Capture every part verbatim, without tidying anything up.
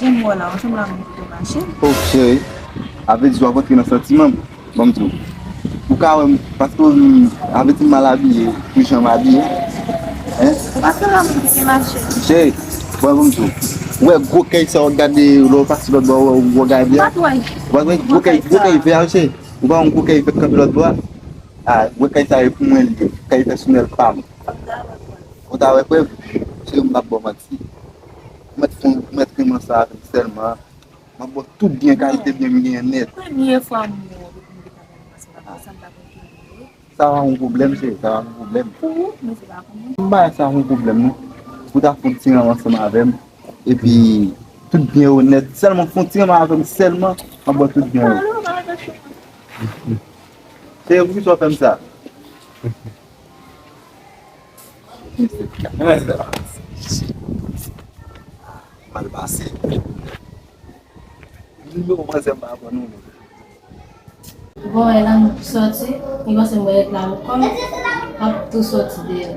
Jan m wè w la, w sanble ak moun ki te mache. Oh, cheri, avèk zwa w antre nan santiman m. Ban m di w. Ou ka wè m, paske w vin avèk m mal abiye, pou jan m abiye. Hein? Ou pa sanble ak moun ki te mache. Cheri, bon, ban m di w. Ou wè gwo kèy sa w gade, lè w pase lòt bò, ou wè, ou gade a? Ou pa t wè? Ou pa t wè gwo kèy, gwo kèy vè a, cheri? Ou pa wè yon gwo kèy vè k kanpe lòt bò a? Ah, gwo kèy sa e pou mwen li ye. Kèy pèsonèl pa m. Ou ta wè prèv? Cheri, m p ap ba w manti. Ou mèt fè, ou mèt renmen ansanm avè m sèlman. M ap ba w tout byen, kalite byen m genyen nèt. Premye fwa m wè w depi m te ka nan relasyon avè w, sa m ta konn toujou. Sa pa yon pwoblèm, cheri, sa pa yon pwoblèm. Pou ou, men se pa pou mwen. M pa wè sa yon pwoblèm, non. Pou w ta fè yon ti renmen ansanm avè m, epi tout byen yo nèt. Sèlman fè yon ti renmen avè m sèlman, m ap ba w tout byen yo. Pale, ou pale avèk mwen. Cheri, poukisa w fè m sa? Mal pase. Nimewo manzè m pa pran non. Bon, e la m sòti, li panse m rete la ankò, m ap tou sòti deyò.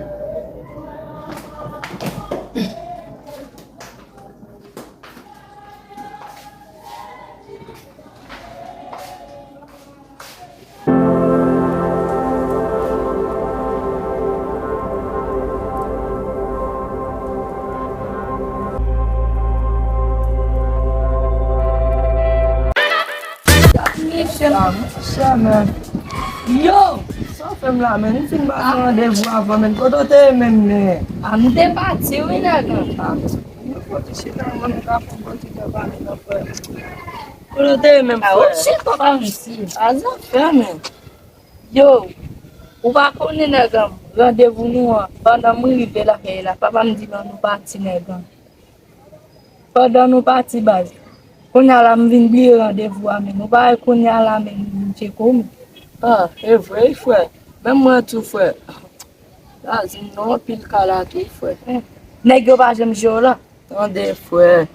Yo! Sa w fè m la, menn? M fin ba w randevou avan, menn. Kote w te ye menm, menn? A, m te pati, wi, nèg lan. A, nou fò ti chita, mwen, nou ka fè yon bon ti jan pale nan frè. Kote w te ye menm, frè? A, ou chita pa m isi. A, zafè, menn. Yo, ou pa konnen nèg an, randevou nou an, pandan m rive lakay la, papa m di m an nou pati nèg an. Pandan nou pati baz. Kounye a la m vin bliye randevou a menm. Ou pa wè kounye a la menm m tcheke w menm. Ah, e vre wi frè. Menm mwen tou frè. Baz, m nan anpil ka la tou frè. Nèg yo pa janm jere w la. Tande, frè.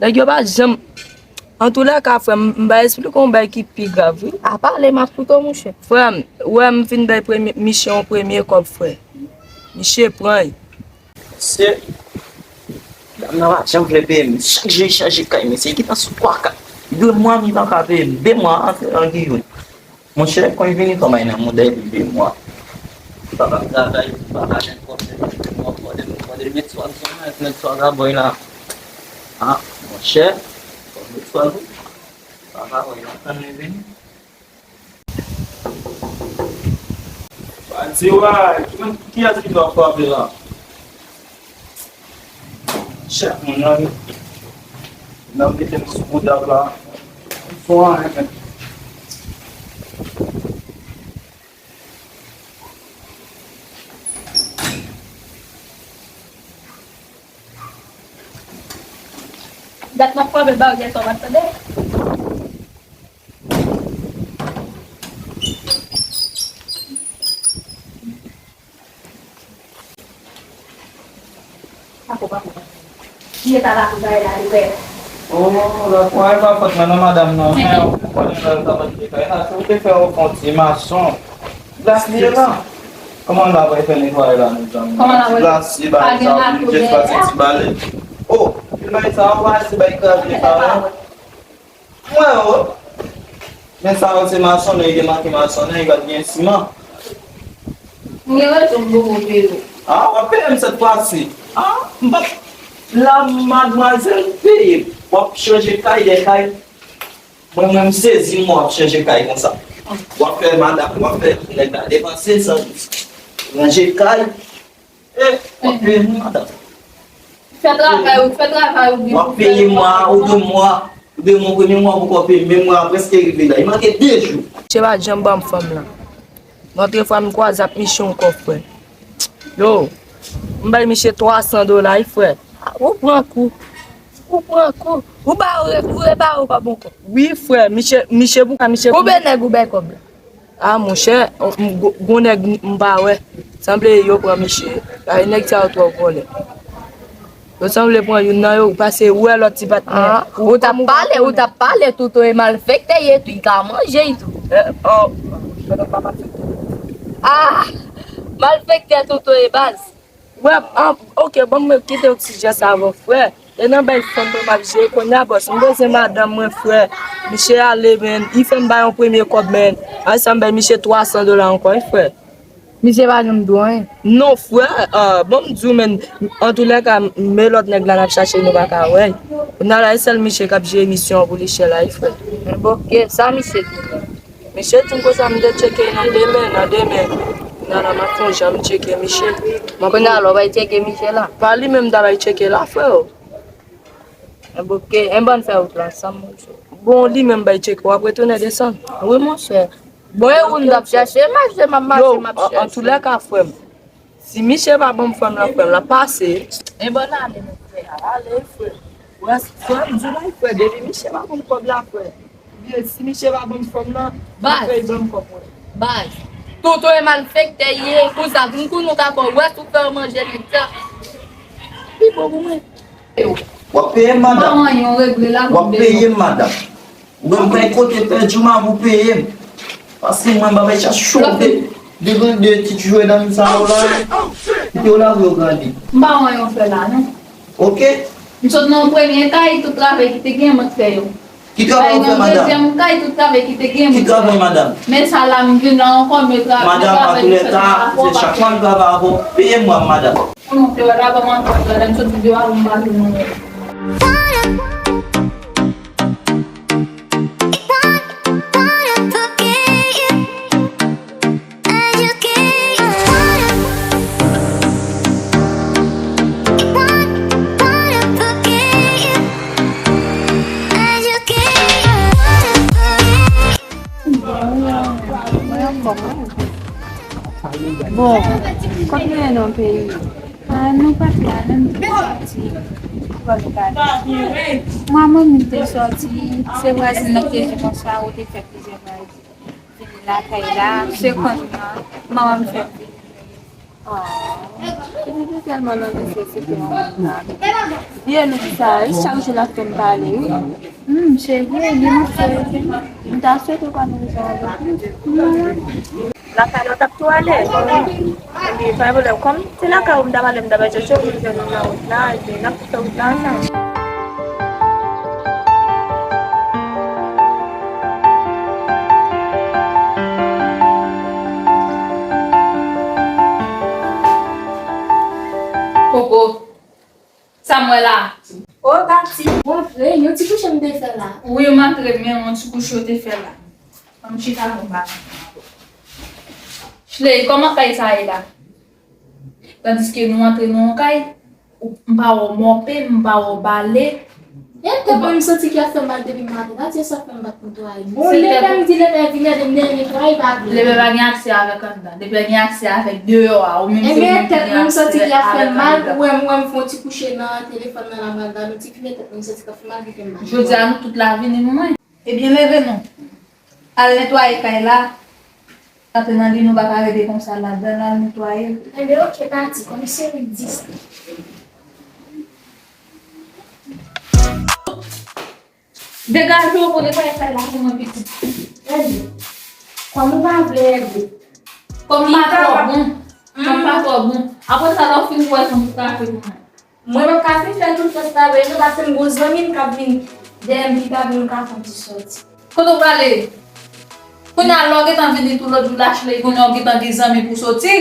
Nèg yo pa janm. Antoulèka, frè, m, m ba esplike yon bagay ki pi grav, wi. A pale, m ap koute w, monchè. Frè m, ou wè m fin bay premye, misye yon premye kòb, frè. Misye pran l. Mesye, dam nan pa janm vle peye m. Chak jou li chanje kay, mesye, li gentan sou twa, kat. De mwa, li pa ka peye m. De mwa, antre an giyon. Monchè, kon l vini kòm ay nan mouda epi de mwa. Li pa ka travay, li pa ka jwenn kòb, mwen mande l, mwen mande l met swag sou mwen, met swag a bòy la. Ah, monchè, fò met swag ou. Pa ka wè, y ap tann li vini. Pa di w a, ki moun, kiyès ki t ap frape la? Chèf moun nan, wi. Nan mete m sou koudab la. M fò anyen, men. Dat m ap frape baryè sa w pa t tande? Pako, pako, pako. Li eta la pou bay la, li wè. Oh, la, mwen pa fòt mwen non, madanm nan. Men, ou konnen lè l t ap achte kay la, si ou te fè yon fon ti mason. Glas li ye la. Kòman la pral fè netwaye la, mezanmi? Kòman la pral fè? Glas li bay sa, ou jis pase ti bale. Oh, li bay sa, ou pa se bay kraze sa, non? Mwen, oh. Men sa yo se mason, yo te make mason, yo pa t gen siman. M gen rezon m poko peye w. Ah, w ap peye m sèt fwa si. Ah, m p ap. La, madmwazèl, peye. W ap chanje kay, de kay. Mwen, mwen, m sezi, mwen, w ap chanje kay konsa. W ap fè madanm, w ap fè nèg la depanse san ranje kay. Eh, w ap peye mwen, madanm. Fè travay ou, fè travay ou byen. W ap peye mwa, ou de mwa, ou de mwa, premye mwa, ou poko peye, men mwa a prèske rive la. Li manke de jou. Misye pa t janm ban m fanm lan. Lòt fwa, m kwaze ak misye ankò, frè. Yo, m bay misye twa san dola, wi, frè. Ah, ou pran kou. Ou pran kou. Ou ba, ou re-, ou repare, ou pa bon kòb. Wi, frè, misye, misye pou ka, misye. Konbyen nèg ou bay kòb la? Ah, monchè, m, m, gon, gon nèg m, m pa wè. Sanble yo pran misye. Ay, nèg sa yo twò vòlè. Yo sanble pran youn nan yo, pase ou wè lòt ti patnè. Ah, ou t ap pale, ou t ap pale, Touto e malfektè ye tou, li ka manje tou. Eh, oh, Touto pa malfektè. Ah, malfektè Touto e baz. Wè, ah, ok, ban m kite w ti jan sa avè w, frè. E nan bay fanm mwen m ap jere kounye a, bòs. M bezwen madanm mwen, frè. Misye ale, men. Li fè m bay yon premye kòb, men. Apre sa, m bay misye twa san dola ankò, wi, frè. Misye pa janm di w anyen. Non, frè. Ah, bon, m di w, men. Antoulèka, men lòt nèg la n ap chache, nou pa ka wè. Kounye a la, e sèl misye k ap jere misyon an pou li chè la, wi, frè. Bon, ke sa misye di? Misye di m konsa m te tcheke nan demen, nan demen. Nan, nan, m ap fè yon jan m tcheke misye. Kounye a la, w bay tcheke misye la? Pa li menm m ta bay tcheke la, frè. Enben, oke, enben, ann fè wout la ansanm, monchè. Bon, li menm bay tcheke, w ap retounen desann? Wi, monchè. Bon, e ou m t ap chèche, mache, m ap mache, m ap chèche. Yo, an, antoulèka, frè m, si misye pa ban m fanm lan, frè m, l ap pase. Enben, ann ale, men, frè a, ale, frè. Wè, frè m, di w la, frè, depi misye pa ban m kòb la, frè. Oubyen si misye pa ban m fanm nan, apre li ban m kòb mwen. Baz. Tonton e malfektè ye, konsa vin kou nou ka fè w wè si w fè yo manje nèg sa. Li bon pou mwen. W ap peye m, madanm. W ap peye m, madanm. Ou menm bay kote pèdi w, m ap ou peye m. Paske mwen, m pa bay chache w. De, de, de ti jwe nan sa yo la. Kite w la pou yo grandi. M pa wè yon fè la, non. Oke. M sot nan yon premye kay, tout travay ki te gen, mwen k fè yo. Ki travay w fè, madanm? Dezyèm kay, tout travay ki te gen, mwen k fè. Ki travay, madanm? Men sa la, m vin la ankò, men travay, madanm, travay, antouka, se chak fwa m travay avè w, peye m, madanm. Ou non, te wè la, ban m ankò, lè m soti deyò a, m pa vin non. Bon, kòm nou ye nan peyi, ah, nou pa fè anyen, nou te sòti pou al gade. Mwen menm, m te sòti, se vwazin nan ki te di konsa, ou te fè plizyè vwazin vini lakay la, se konn nan, manman m fè m vini. Oh, li te tèlman nan nesesite yon moun la. Byen, li saj, chak jou l ap fè m pale, wi. Hmm, se vre, li montre, m ta swete w pa nan rezon avèk li. Lakay la w t ap tou ale. Epi, pa gen pwoblèm. Kòm se lakay ou m t ap ale, m t ap al chèche w, m jwenn ou nan wout la, epi n ap fè wout la ansanm. Koko, sa m wè la? O, Tati, bon vre, yon ti kouche m te fè la. Wi, m antre, men yon ti kouche w te fè la. Ban m chita pou m pale. Chley, kòman kay sa ye la? Tandiske nou antre nan yon kay, ou, m pa wè w mòpe, m pa wè w bale. E tèt mwen, m santi ki ap fè m mal depi maten. Tati, e sa k fè m pa t netwaye. Bon, lepè m di lepè vini, lepè m netwaye, pa vle. Lepè pa gen aksè avèk anndan. Lepè gen aksè avèk deyò a. Ou menm se ou menm ki gen aksè avèk anndan. Ebyen, tèt mwen, m santi ki ap fè m mal. Ou wè m, ou wè m fè yon ti kouche nan telefòn nan, la m al gade yon ti fimye, tèt mwen, m santi k ap fè m mal, vin fè m mal. Jodi a, nou tout la vini pou mwen. Ebyen, leve non. Al netwaye kay la. Antre nan li, nou pa ka rete konsa ladan, al netwaye l. Enben, oke, Tati, kòm se ou k di sa. Degaje w pou netwaye kay la pou mwen, pitit. Enben, kòm ou pa vle ede. Kòm m pa twò bon. Kòm m pa twò bon. Apre sa, lè w fin bwè san pou kafe pou mwen. Mwen p ap ka fin fè tout fòs travay non, paske m gon zanmi m k ap vin dèyè m pita pou nou ka fè yon ti sòti. Kote w prale? Kounye a, lè w gentan vini tou lòt jou la, Chley, kounye a w gentan gen zanmi pou sòti.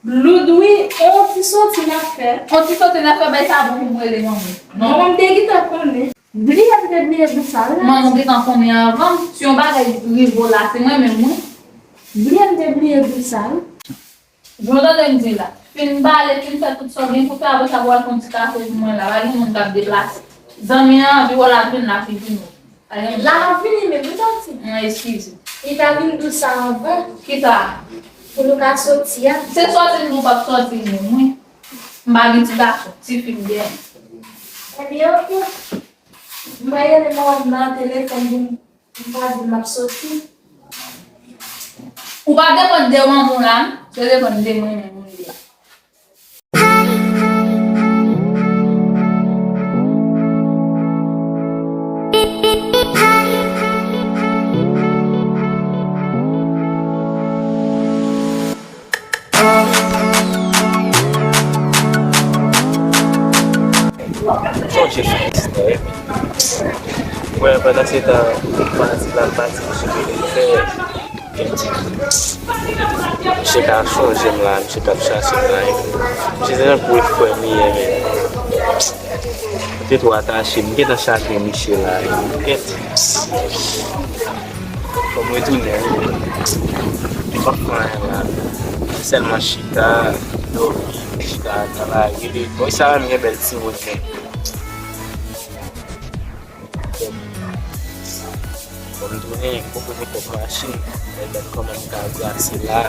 Blood wi, yon ti sòti n ap fè. Yon ti sòti n ap fè, bay sa bon pou m rele manman w. Non, manman m te gentan konnen. Bliye m te bliye Blood sa wi. Manman w gentan konnen anvan m. Si yon bagay rive w la, se mwen menm wi. Bliye m te bliye Blood sa wi. Jan w tande m di la, fin pale, fin fè tout sa w gen pou fè, apre sa pou w al fè yon ti kafe pou mwen la, pa gen moun k ap deplase. Zanmi an anvi wè l ap vin la, fi vini. Pa gen moun. La l ap vini menm, wi, Tati. Mwen eskize. Li ta vin di w sa anvan. Kita? Pou nou ka sòti a. Se sòti nou p ap sòti menm, wi. M pa gen ti gason, ti fi m gen. Ebyen, oke. M va rele manman m nan telefòn pou m M pa di m ap soti. Ou pa depann de manman w la, non. Se depann de mwen menm ou ye la. Sa w chèche? Wè, pandan se tan, pati la, pati, misye vini fè. Misye ka chonje m la, misye k ap chache m la. Misye se jan pou frè m li ye, men. Mwen te twò atache, m gentan chagren misye la. Kèt. Fò m retounen, wi. M p ap fè anyen la. Sèlman chita, dòmi, chita nan lari. Bon, sa menm gen bèl timoun, men. Fò m tounen, fò m poze kòb machin, mwen gad kòman m ka brase la.